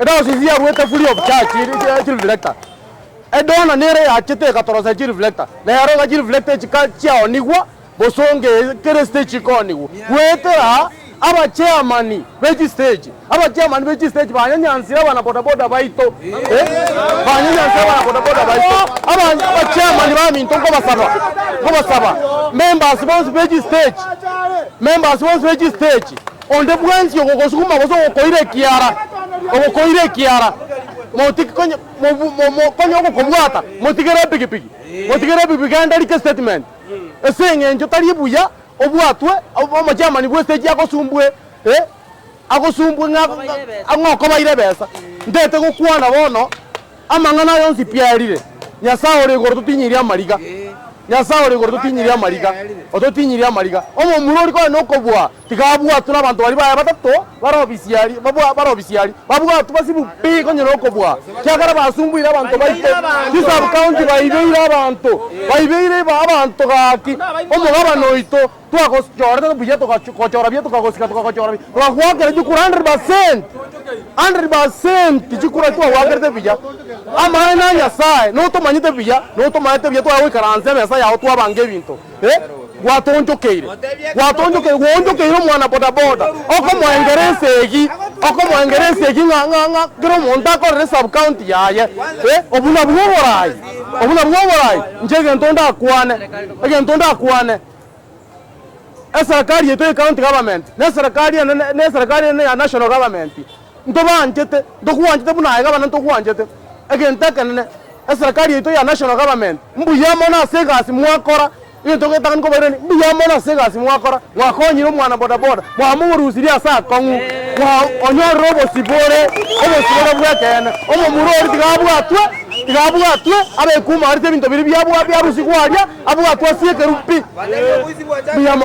Ediocese yaruete free of charge chireflector. Edona nere yachete egatoroseria chireflector. Rero iga chireflector echi ka chiaonigwa bosongo eye kera estage ikoonigwa. Goetera abachairman be chistage, abachairman be chistage banyanyansire abana bodaboda baito eh, banyanyansire abana bodaboda baito. Aba abachairman baminto nkobasaba, nkobasaba members bonsi be chistage, members bonsi be chistage, onde bwensi ogogosuguma gose ogokoira ekiara, ogokoira ekiara, motiki konya mobu momo konya ogokobwata, motigere epikipiki, motigere epikipiki genda rike statement. Ase eng'encho tari buya obwatwe omochairman bw'estage agosumbwe eh, agosumbwe ng'a ng'a okobaire ebesa. Ntete gokwana bono, amang'ana aya onsi pi aerire, Nyasae ore igoro totinyirie amariga, Nyasae ore igoro totinyirie amariga, ototinyirie amariga. Omomura oria kore nokobua. Tiga abwatwe nabanto baria baye batato bare obisi aria, babwa bare obisi aria, babwatwe basibwe pi konya nokobua, ekiagera basumbuire abanto baito. Chisub county baibeire abanto, baibeire iba abanto gaki, omogabana oito twagochorete buya togagochora buya tokagosika tokagochora buya, tokagoakera chikura hundred percent, hundred percent chikura twagoakerete buya. Amaene a Nyasaye notomanyete buya, notomanyete buya tware goikaransa emesa yao twabanga ebinto. Eh, gwatonchokeire, gwatonchokeire, gwaonchokeire omwana bodaboda, okomoengera esegi, okomoengera esegi ng'a ng'a ng'a kera omonto akorere sub county yaye, eh, obwo nabwo oborai, obwo nabwo oborai. Inche egento ndakwane, egento ndakwane, eserekari yaito ya county government, na eserekari enene, na eserekari enene ya national government, ntobanchete, ntogwanchete buna aye gavana ntogwanchete, egento ekenene. Eserekari yaito ya national government, mbuya mono ase egasi mwakora, egento getang'ani kobairania, mbuya mono ase egasi mwakora, mwakonyire omwana bodaboda, mwamorusirie ase akong'u, mwa onyorire obosibore, obosibore bw'ekeene. Omomura oria tiga abwatwe, tiga abwatwe, abekwe omoarete ebinto biria biabwa biarusigwa aria, abwatwe asiekerwe pi. Mbuya mono.